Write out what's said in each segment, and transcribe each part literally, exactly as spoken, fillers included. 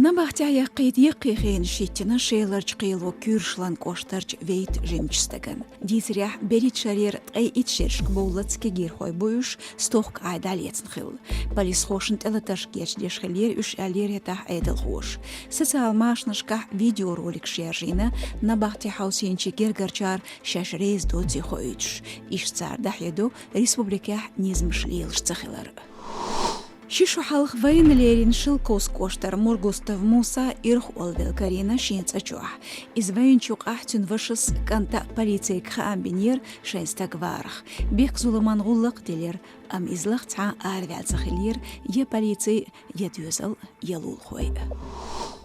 Набахтехь яккхийта яккхий хенаш хӀиттина Шеларчу кхело Куьршалан кӀоштарчу вейта жимачу стагана. Дийцарехь, берхӀитта шарера ткъе итт шерашка бовллалц кегийрхой бу уьш, стохка Ӏай дӀалецна хилла. Полисхошна тӀелатарш гечдеш хиллера уьш, аьллера хӀетахь Ӏедалхоша. Социал машанашкахь видеороликаш яржийна, набахте хьовсийначийн гергарчара шаьш реза доций хоуьйтуш. Иштта цара дӀахьедо республикехь низамаш лелаш ца хилар. Ши шо хьалха вайна лерина Шелковски кӀоштара Мургустов Муса ирхъолла велла карийна шен цӀа чохь. Иза вайначу юкъахь цуьнан вашас, кӀанта а полицейга хаам бинера шайн стаг варах. Бехк-зуламан гӀуллакх а делира, амма иза лаха цхьа а араваьлла ца хиллера я полици, я доьзал, я лулахой.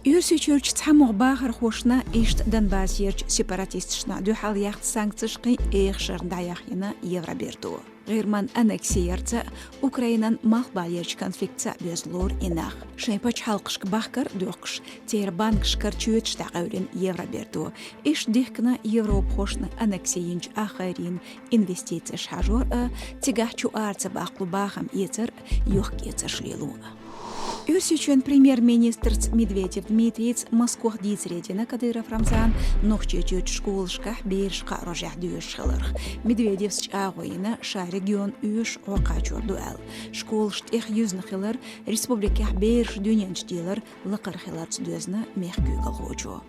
Оьрсийчуьрчу цхьамогӀа бахархошна, иштта Донбассерчу сепаратисташна дуьхьал яьхна санкцеш кхин а эха шарна дӀаяхйина Евроберто. ГӀирман аннексиярца а, Украинан малхбалерчу конфликтца а боьзна лору и нах. Шайн пачхьалкхашка бахкар а доьхкуш, церан банкашкара чоьташ дӀакъевлина Евроберто. Иштта дихкина европахошна аннекси йинчу ахгӀайрийн инвестицеш хьажор а, цигахь чу ара ца баккхалу бахам эцар а, йохк-эцарш лело а. Оьрсийчоьнан премьер-министрца Медведев Дмитрийца Москох дийцаре дина Кадыров Рамзана Нохчийчуьрчу школашкахь бераш кхаа рожехь доьшуш хиларх. Медведевс чӀагӀо йина, ша регион оьшуш Ӏокхачор ду аьлла. Школаш тӀех юьзна хилар республикехь бераш дуьненчу дийлар лакхара хиларца доьзна мехкан куьйгалхочо.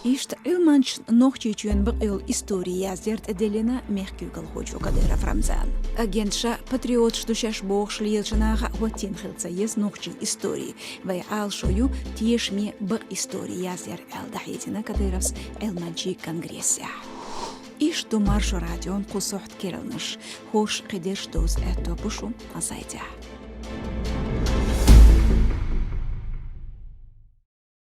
Иштта Ӏилманчашна Нохчийчоьнан бакъйолу истори яздар тӀедиллина мехкан куьйгалхочо Кадыров Рамзана. Агентша патриоташ ду шаьш бохуш лелачу наха а хӀоттийна хила ца еза нохчийн истори. Вайн Ӏалашо ю тешаме бакъ истори яздар аьлла дӀахьедина Кадыровс Ӏилманчийн конгрессехь. Иштта ду Маршо радион кху сохьта керланаш. ХӀорш кхидерш довза аьтто бу шун тхан сайтехь.